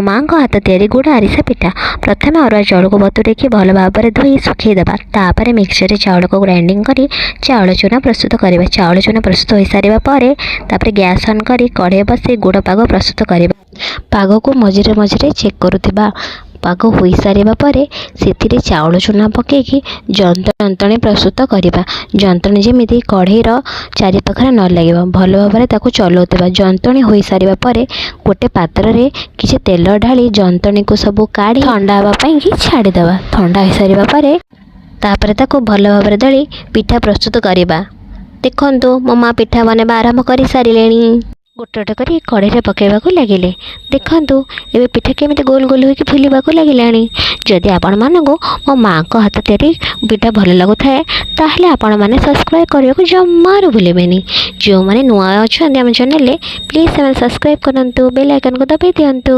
ମାଆଙ୍କ ହାତ ତିଆରି ଗୁଡ଼ ଆରିସା ପିଠା। ପ୍ରଥମେ ଅରୁଆ ଚାଉଳକୁ ବତୁରେଇକି ଭଲ ଭାବରେ ଧୋଇ ଶୁଖେଇ ଦେବା। ତାପରେ ମିକ୍ସଚରରେ ଚାଉଳକୁ ଗ୍ରାଇଣ୍ଡିଂ କରି ଚାଉଳ ଚୁନା ପ୍ରସ୍ତୁତ କରିବା। ଚାଉଳ ଚୁନା ପ୍ରସ୍ତୁତ ହୋଇସାରିବା ପରେ ତାପରେ ଗ୍ୟାସ୍ ଅନ୍ କରି କଢ଼େଇ ବସେଇ ଗୁଡ଼ ପାଗ ପ୍ରସ୍ତୁତ କରିବା। ପାଗକୁ ମଝିରେ ମଝିରେ ଚେକ୍ କରୁଥିବା। ପାଗ ହୋଇସାରିବା ପରେ ସେଥିରେ ଚାଉଳ ଚୁନା ପକେଇକି ଯନ୍ତଣୀ ପ୍ରସ୍ତୁତ କରିବା। ଯନ୍ତଣୀ ଯେମିତି କଢ଼େଇର ଚାରିପାଖରେ ନ ଲାଗିବ, ଭଲ ଭାବରେ ତାକୁ ଚଲାଉଥିବା। ଯନ୍ତଣୀ ହୋଇସାରିବା ପରେ ଗୋଟେ ପାତ୍ରରେ କିଛି ତେଲ ଢାଳି ଯନ୍ତଣୀକୁ ସବୁ କାଢ଼ି ଥଣ୍ଡା ହେବା ପାଇଁକି ଛାଡ଼ିଦେବା। ଥଣ୍ଡା ହୋଇସାରିବା ପରେ ତାପରେ ତାକୁ ଭଲ ଭାବରେ ଦଳି ପିଠା ପ୍ରସ୍ତୁତ କରିବା। ଦେଖନ୍ତୁ, ମୋ ମା ପିଠା ବନେଇବା ଆରମ୍ଭ କରିସାରିଲେଣି। ଗୋଟେ ଗୋଟେ କରି କଢ଼େଇରେ ପକାଇବାକୁ ଲାଗିଲେ। ଦେଖନ୍ତୁ, ଏବେ ପିଠା କେମିତି ଗୋଲ ଗୋଲ ହୋଇକି ଫୁଲିବାକୁ ଲାଗିଲାଣି। ଯଦି ଆପଣମାନଙ୍କୁ ମୋ ମାଆଙ୍କ ହାତ ତିଆରି ପିଠା ଭଲ ଲାଗୁଥାଏ, ତାହେଲେ ଆପଣମାନେ ସବସ୍କ୍ରାଇବ୍ କରିବାକୁ ଜମାରୁ ଭୁଲିବେନି। ଯେଉଁମାନେ ନୂଆ ଅଛନ୍ତି ଆମ ଚ୍ୟାନେଲରେ, ପ୍ଲିଜ୍ ସେମାନେ ସବସ୍କ୍ରାଇବ୍ କରନ୍ତୁ, ବେଲ୍ ଆଇକନ୍କୁ ଦବାଇ ଦିଅନ୍ତୁ।